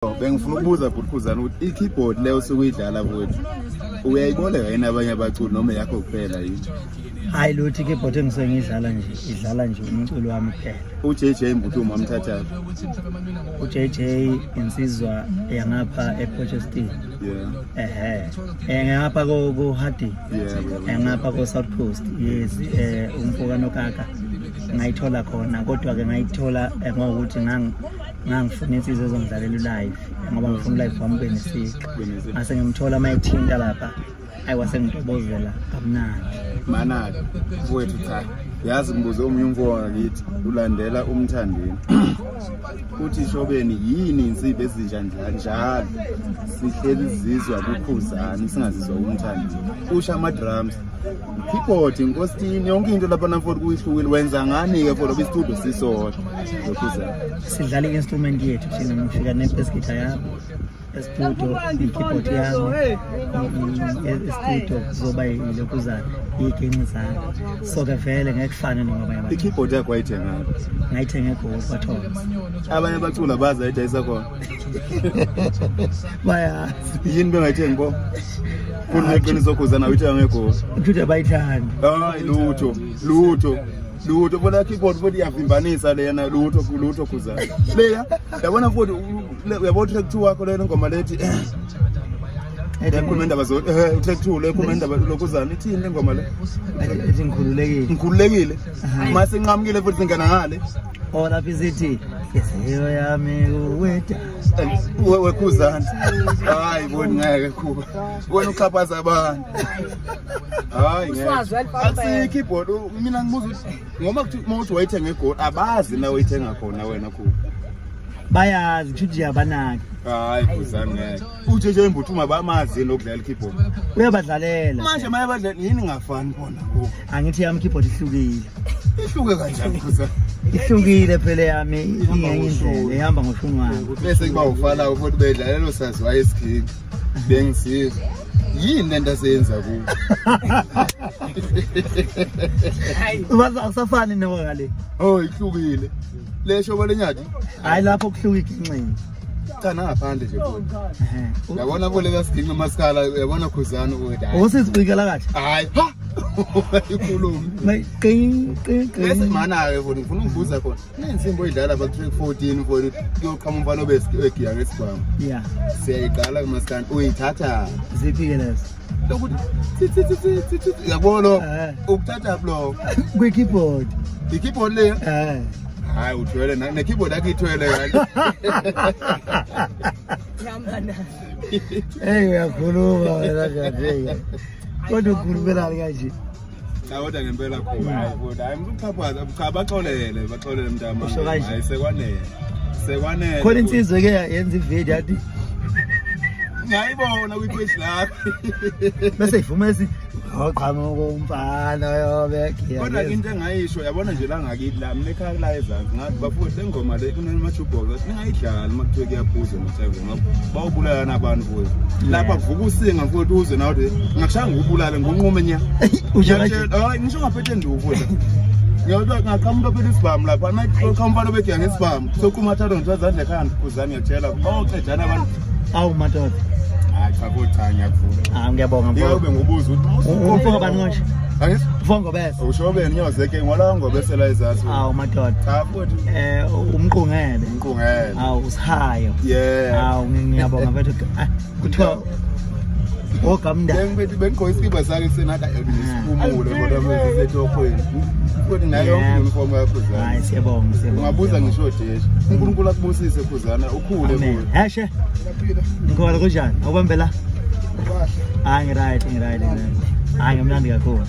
Bengifuna ukubuza bhuti Khuzani ukuthi i-keyboard leyo usukuyidlala mfowethu uyayiboleka yini abanye abaculi noma yakho kuphela yini? Hayi lutho, i-keyboard engisuke ngiyidlala nje idlala nje umculo wami kuphela. U-JJ Mbuthuma amthatha? U-JJ insizwa yangapha ePortchester. Yeah. Ehe. Ngapha ko Harding. Yeah. Ngapha ko South Coast. Yes, umfoka nokaka ngayithola khona, kodwa ke ngayithola ngokuthi ngangifuna insizwa ezongidlalela live ngoba ngifuna live wami benesiqi. Ngase ngimthola mayithinta lapha, ayiwasengidobozela kamnandi. Manake mfowethu, cha yazi ngibuze omunye umfo ngakithi ulandela uMthandeni uthi Shobeni yini insipho ezinja njalo sihleli zizwa kuKhuzani singazizwa uMthandeni, usha ama drums, keyboard, inkosini, yonke into lapha namfowethu kuyihlukile. Wenza ngani ke for istudio sisodwa loKhuzani? Sidlala i-instrument yethu thina, ngifika ne-bass guitar yami estudio, i-keyboard yami estudio, kuzoba yilokhuzana iy'ginci zami, so-ke vele ngeke kufane noma abanye abantu. I-keyboard yakho wayithenga? Ngayithenga eGoli kwaThomas. Abanye abaculi abazi ayidayisa khona? Bayazi. Yini bengayithengi bo? Kuneqiniso Khuzani awuyithenga ngeGoli? Kushuthi abayithandi. Hayi lutho, lutho lutho, bona keyboard futhi iyavimbanisa lena, lutho lutho Khuzani leya, yabona futhi uyabona track 2 wakho lena ngoma lethi ekhuluma indaba zo track 2 le ekhuluma indaba loKhuzani, ithini le ngoma le? Ethi ngikhululekile. Ngikhululekile mase nqamukile futhi singena ngale. Oh lapha isithi inhliziyo yami kuweda weKhuzani. Hayi boni ngeke khuba wena uxhaphaza abantu. Hayi ngeke akusikho keyboard. Mina ngibuza ukuthi ngoma kuthi uma uthi wayithenga eGoli abazi na uyithenga khona wena khuba? Bayazi, kushuthi nje abanaki. Hayi Khuzani ngeke. UJJ Mbuthuma bamazi lokudlala i-keyboard? Uyabadlalela. Manje mayabadlala yini ngafani bona kubo? Angithi yami keyboard ihlukile. Ihluke kanjani Khuzani? Ihlukile phela yami, ingenye indlela ihamba ngoshungwana. Bese kuba ufalayo futhi bedlalela usaziwayo esikhini. Bengisiza. Yini lento aseyenza kubo? Ubaza akusafani noma ngale. Oh ihlukile. Le shobo lenyathi? Hayi lapho kuhluka iginxini. Cha nangaphandle nje futhi. Yabona boleka siginqa masikhala, uyabona Khuzani ukuthi hayi. Usizibikela kahle. Hayi ha. Ikhulumi. Qing qing. Bese mana-ke futhi ngifuna ungibuza khona. Nensimbi oyidlala ba track 14 futhi kuyoqhamuka umfana obegiya ngesibhamu. Yeah. Siyayiqala kumaskandi uyithatha. Ziphi ke lezo? Lokuthi tsi tsi tsi tsi yabona lo ukuthatha lo kwi keyboard. I-keyboard le? Hayi uthwele ne keyboard yakhe ithwele kanti. Hey uyakhuluma wena kanje. Kodwa ukhulumelani kanje? Cha kodwa ngempela khuba hayi kodwa hayi msukuxhaphaza cha baxolele baxolele mntama. Hayi sekwanele. Sekwanele. Khona insizwe ke yenza ivideo yathi ngiyayibona kwi-page lakho. Bese ivume esi oqhamuka umfana yobe. Kodwa into engayisho yabona nje la ngakithi la mina ekhaya la ezansi ngathi bafowethu le ngoma le kunama-jukebox ningayidlali uma kuthiwe kuyaphuzwa no-seven ngoba bawubulalana abantu mfowethu. Lapha kuvuka usinga mfowethu uze nawe uthi ngakushaya ngikubulale ngikunqume nya. Hayi ngisho ngaphethe nduku futhi. Ngiyabona ngaqhamuka ophethe isibhamu lapha maqhamuka umfana obegiya ngesibhamu soquma thatha ngithiwa izandla ekhanda Khuzani ngiyakutshela bawuqedana abantu. Awu madoda. Hayi cha kodwa ngiyakuvuma. Ah ngiyabonga mfowethu. Ngiyakube ngobuza ukuthi umfoka bani konje? Angithi mfo Ngobese. Ushobeni nyozeke ngola Ngobese la ezasi. Awu madoda. Cha futhi. Umqungele. Umqungele. Awu usihayo. Yeah. Awu ngiyabonga mfethu. Kuthiwa ogamnda. Bengibethi bengigqoke iskiba sakhe senada isiphumulo kodwa manje sisetokhweni. Futhi nayo yonke uniform yakho Khuzani. Hayi siyabonga siyabonga. Ungabuza ngisho Jesu. uNkulunkulu akubusise Khuzani ukhule kuwe. Heshe. Ngikhona kunjani? Awubambe la? Hayi ngiright ngiright. Hayi ngimnandi kakhulu.